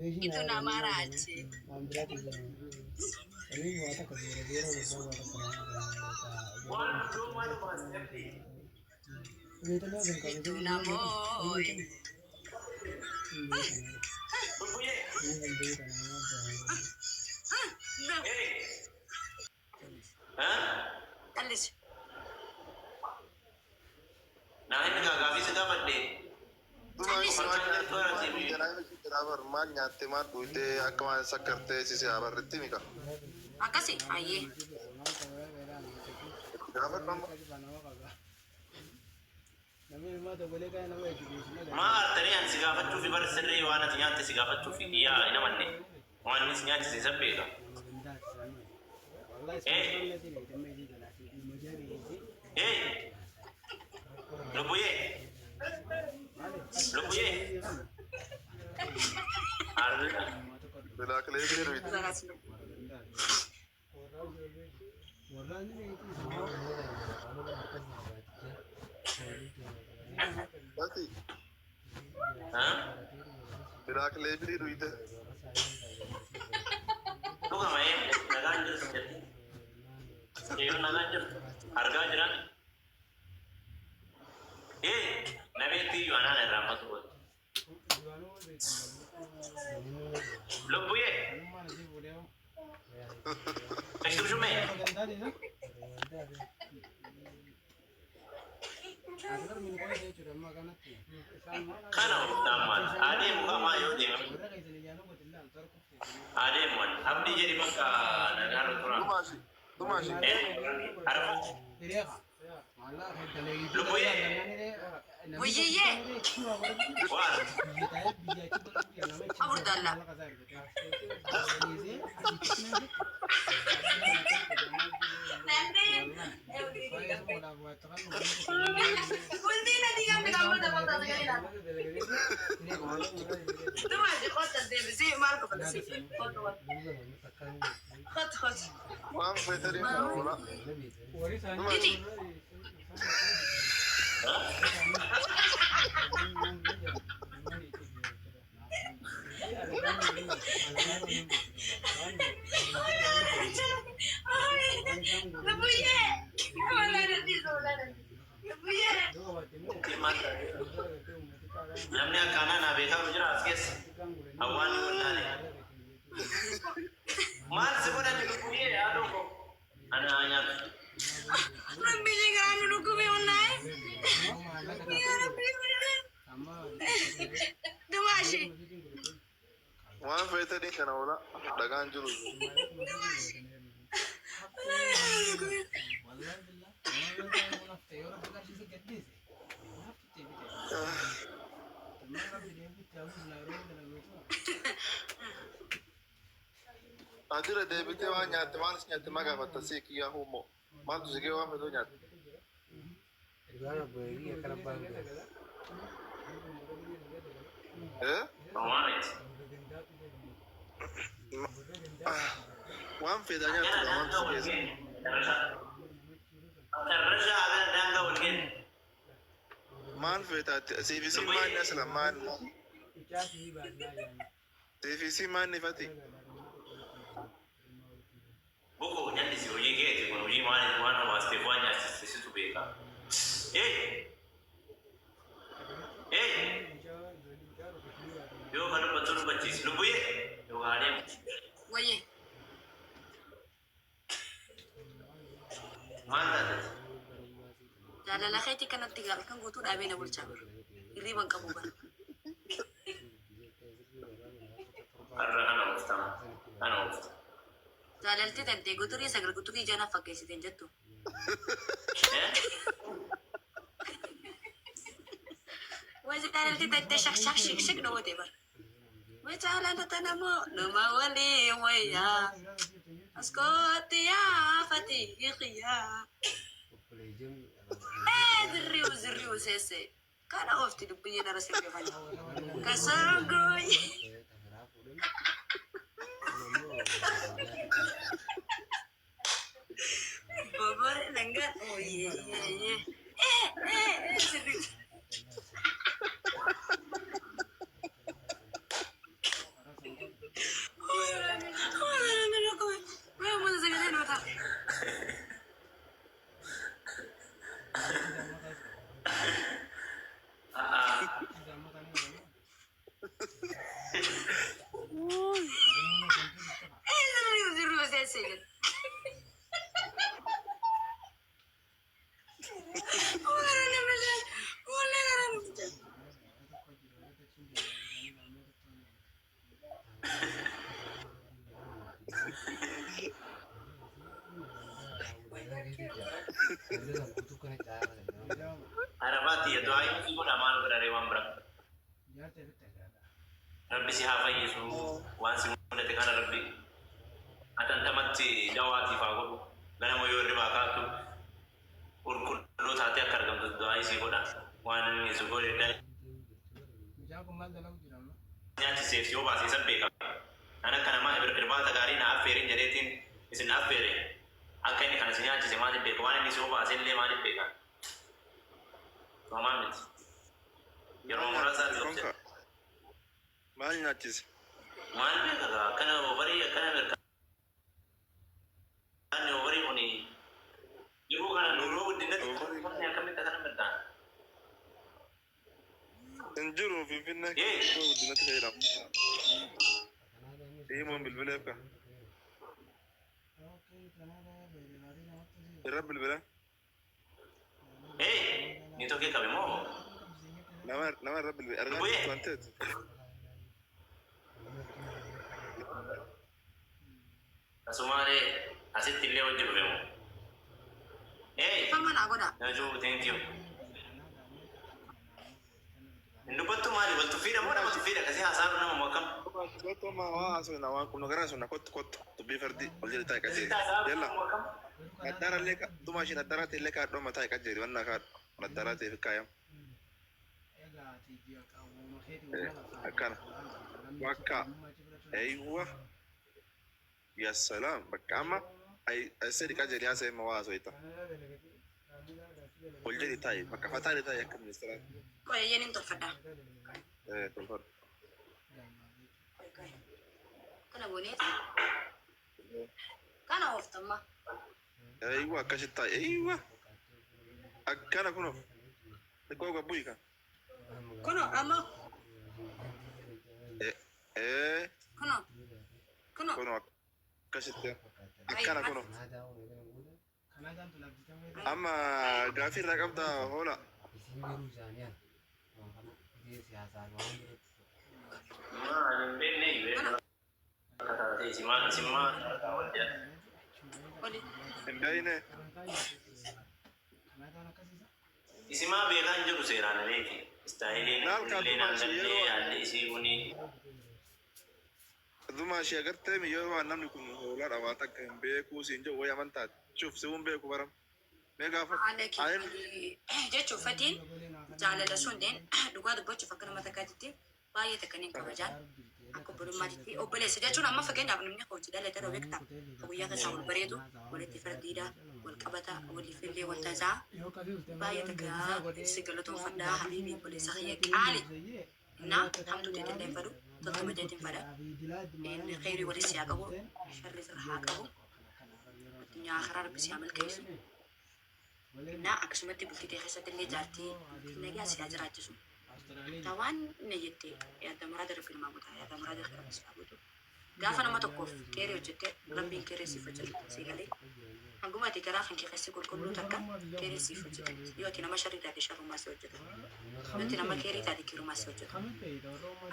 Itu nama raachi. Itu namooi. Callis. Naa inni gaa gaafii si gaafadhe. Callis. Maal nyaatte maal dhugdee akka waan sakkartee si si abarritti mika. Akkasi ayyee. Gaafadhu amma. Maa artanii ani si gaafachuufi bar sirrii waan ati nyaatte si gaafachuufi yaa hin amanne. Waan inni si nyaachise isa beeka. Eh. Eh. Lubbuyee. Lubbuyee. Arri. Bilaakilee biirri. Ati Ha? bilaakilee birii dhuyite. Dhugama ee nagaan jirtu jetti. Yoo nagaan jirtu argaa jiran. Ee nabeetti iyyuu anaan irraanfatu godhu. Lubbuyee. Ishtuu shumee. Kana oftaan maal? Adeemu kamaa yoo deemu. Adeemu ani. Abdii jedhi bakka nagaan turan. Dhumaashi. Dhumaashi. Eh, arfa. Lubbuyee. Wayyeeyyee. Waan. Aburdalla. Bultiin adii kan bitamuu namoota sagalee laata. Dumaati qotta deebisee maal qofata si? Qotta qotta qotta. Waan feetanii kana oola. Didi. Lubbuyyee. Lubbuyyee. Namni akkanaa naa beekaa jira as keessa. Hawwaanni wallaale. Maal si godhan lubbuyee haadhoo koo? Ana haa nyaatu. Rabbi garaa nu dhukkube wallaahi. Yaa Rabbi. Dumaashi. Waan feetanii kana oola. Dhagaan jiru. Adira deebitee waan nyaatte waan si nyaatte maa gaafatta si kiyyaa huumoo. Maaltu si gee waan feetoo nyaatte. Eh? Homaa miti. Waan feetaa nyaattu maaltu si geessa. Macarrashaa agana daangaa wal geenne. Maal feetaatti CBC maanni asla maal CBC maanni fati. Boko nyallisi hojii keeti kun hojii maaliif waan hawaasteef waan nyaachiste situ beeka. Ee! Ee! Yoo kan dubbattu dubbachiisi. Lubbuyee! Yoo haa deemu. Wayyee. Maal taate? Jaalala keetii kanatti halkan guutuu dhaabee na bulchaa bara. Hirriiba hin qabu bara. Har'a kana oofta. Kana oofta. Jaalalti tantee guturii sagal guturii jana fakkeessite hin jettu. Eh? Way jaalalti tantee shak shak shik shik na goote bara. Way jaalala tana moo nama waliin wayyaa. Askootti yaafati hiiqiyyaa. Ee zirriu zirriu seesse. Kana oofti dubbiyyeen ara sirreeffani. Kasangooyi. Bobore langan. Oh ye ye ye. Eh eh eh zirriu. Arafaatti du'aa si godha, maal godha ree waan bira. Rabbi si haa fayyisu. Waan si mudate kana Rabbi atantamatti dawaatiif haa godhu. Ganama yoo hirribaa kaatu qulqulluu taatee akka argamtu du'aa si godha. Waan inni si godhe nyaachiseef si obaase isa beeka. Kan akka namaa irbaata gaarii na affeerin jedheetiin isin affeere, akka inni kana si nyaachise maaliif beeka? Waan inni si obaase illee maaliif beeka? Homaa miti. Yeroo Maal muraasaati nyaachise obse. konka? Maal nyaachise? Maal beeka gaa, akkana ovarii, akkana mirkaanni ovarii kuni jiruu kana nuroo guddinatti Ovarii akkamitti akkana mirkaan? Hin jiru Finfinnee Yee! keessatti guddinatti fayyadamu. Himuun bilbileef ka. Irra bilbila. Ee, ni tokkee qabe moo? Nama irra bilbila. Argaa Lubbuyyee! jirtu waan ta'eef. Asumaalee asitti illee hojii dhufe moo? Ee! Ifama naa godha. Najuu, thank you. Hin dubbattu maali? Wal tuffiidha moo nama tuffiidha? Kasii haasaaru nama moo akkam? Kottu, amma waa haasofna, waan kun gara haasofna. Kottu, kottu, dubbii fardii ol jedhi, taa'e qajeeli. Asitti haasaaru Yalla. nama moo akkam? Naddaarallee dhuma ishee naddaraa ta'e illee kaadhu, amma taa'e qajeeli, wannaa kaadhu naddaraa ta'e kaayam. Akkana bakka, eeywa, ya salaam, bakka amma asii qajeeli, haasa'e, amma waa haasofta, ol jedhi, taa'e bakka fataa taa'e akka ministeeraa. Qoyyeeyyen hin tolfadha. Tolfadhu. Kana gooneeti. Kana ooftamma. Eeywa, akkasitti taa'e, eeywa, akkana kunoo xiqqoo gabbuyi kan. Kuno amma. Ee. Kuno. Kuno. Kunoo akkasitti, akkana kunoo. Amma gaafii irraa qabdaa, hoola. Maal hin beekne iyyuu akka taate isimaa isimmaa wal jedha. Oli. Hin beekne. Isimaa beekaa hin jiru seeraan aleeti. Istaayiliin Naal kunillee kaatuma naan ishee gallee yeroo haalli isii kuni. Dhuma ishee agartee, yeroo waan namni kun hoolaadha, waan takka hin beekuu siin jedhu, wayi amantaati. Shuuf, si'uun beeku baram. Mee gaafadhu. Haala Ayin jechuun fatiin jaalala sunneen dhugaa dubbachuuf akka nama takkaatitti baay'ee takka niin kabajaan, akka obbolummaatitti. Obboleessa jechuun amma fakkeenyaaf namni hojii dhalate yeroo beektaa guyyaa keessaa wal bareedu, walitti fardiidha, wal qabata, waliif illee wanta isaa baay'ee takka si galatoonfadhaa, habiibi, obboleessa kiyya qaali. Na hamtuu teetillee hin fedhu, toltuma teetiin fedha. Inni kheyrii walis si haa qabu, sharri sirra haa qabu, addunyaa akhiraa Rabbi si haa milkeessu. Na akkasumatti bultii tee keessatti illee jaartii bultii nagaa si haa jiraachisu. Ta waan inni jette yaada muraada Rabbi namaa guuta, yaada muraada kee Rabbi si haa guutu. Gaafa nama tokkoof keerii hojjette, Rabbiin keerii siif hojjeta. Si galee, hanguma ati garaa kan kee keessi qulqulluu takka keerii siif hojjeta. Yoo ati nama sharrii taate, sharrumaa si hojjeta. Yoo ati nama keerii taate, keerumaa si hojjeta.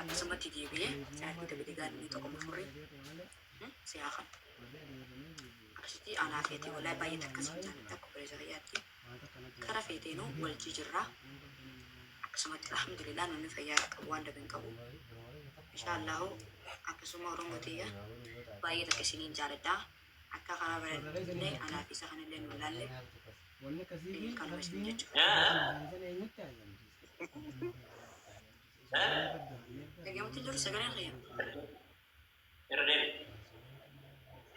Akkasumatti deebi'ee jaartii dabali gaarii tokko mufurri si haa kan akkasitti anaa feetee. Walaa baay'ee takka sin jaalladha, akka obboleessa kiyyaatti kara feeteenuu wal jijirraa. Akkasumatti alhamdulillah, namni fayyaa qabu waan dabe hin qabu, inshaallahu. Akkasuma Oromoo tiyya, baay'ee takka isiniin jaaladha. Akka karaa bareedne anaa fi isa kanallee nu laalle kanuma isin jechuudha. Dhagamutti jiru sagaleen kiyya. Irra deebi.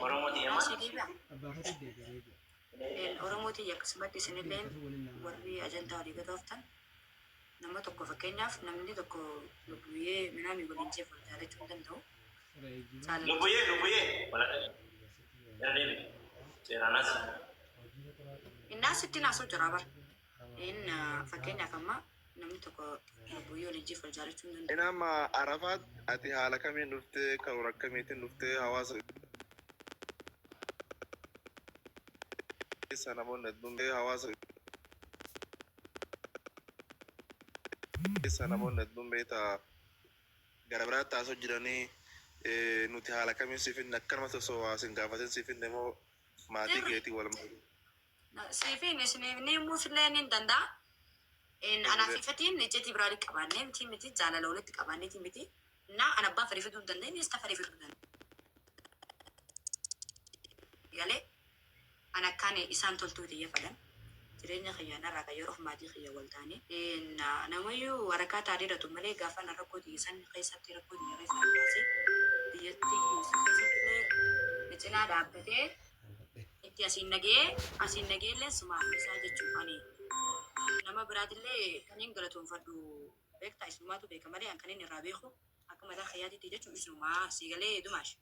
Oromoo tiyya maal? Asii deebi'a. Oromoo tiyya, akkasumatti isinilleen warri ajandaa walii gatooftan, nama tokko fakkeenyaaf namni tokko lubbuyyee minaami waliin jeef wal jaalachuu hin danda'u. Jaalala Lubbuyyee, lubbuyyee. Irra deebi. Seeraan as. Innaa sitti naasuu jira bar. Inni fakkeenyaaf amma namni tokko lubbuyyee waliin jeef wal jaalachuu hin danda'u. Inni amma Arafaat, ati haala kamiin dhuftee, karoora akkamiitiin dhuftee, hawaasa keessa namoonni hedduun, hawaasa keessa namoonni hedduun beektaa gara biraatti haasoo jiranii, nuti haala kamiin si finne, akkanumatti osoo waa sin gaafatin si finne moo maatii Sirri. keetii wal marii? Siifiin isiniif ni himuufillee ni danda'a. Anaa fi fatiin icciitii biraa walitti qabaannee miti miti jaalala walitti qabaanneeti miti. Na an abbaa fedhe fiduu hin danda'e innis ta fedhe fiduu danda'a. Galee an akkaan isaan toltuu tiyya fadhan jireenya kiyya narraa kan yeroof maatii kiyya wal taane namayyuu waraqaa taadhidhatu malee gaafa na rakkoo tiyya san keessatti rakkoo tiyya keessaa baasee biyyatti keessatti illee na cinaa dhaabbatee itti asiin nagee asiin nagee illee sumaaf isaa jechuun ani nama biraatillee kan hin galatoonfadhu beektaa isumaatu beeka malee an kan inni irraa beeku akka mataa kiyyaatitti jechuun isumaa sii galee dumaash.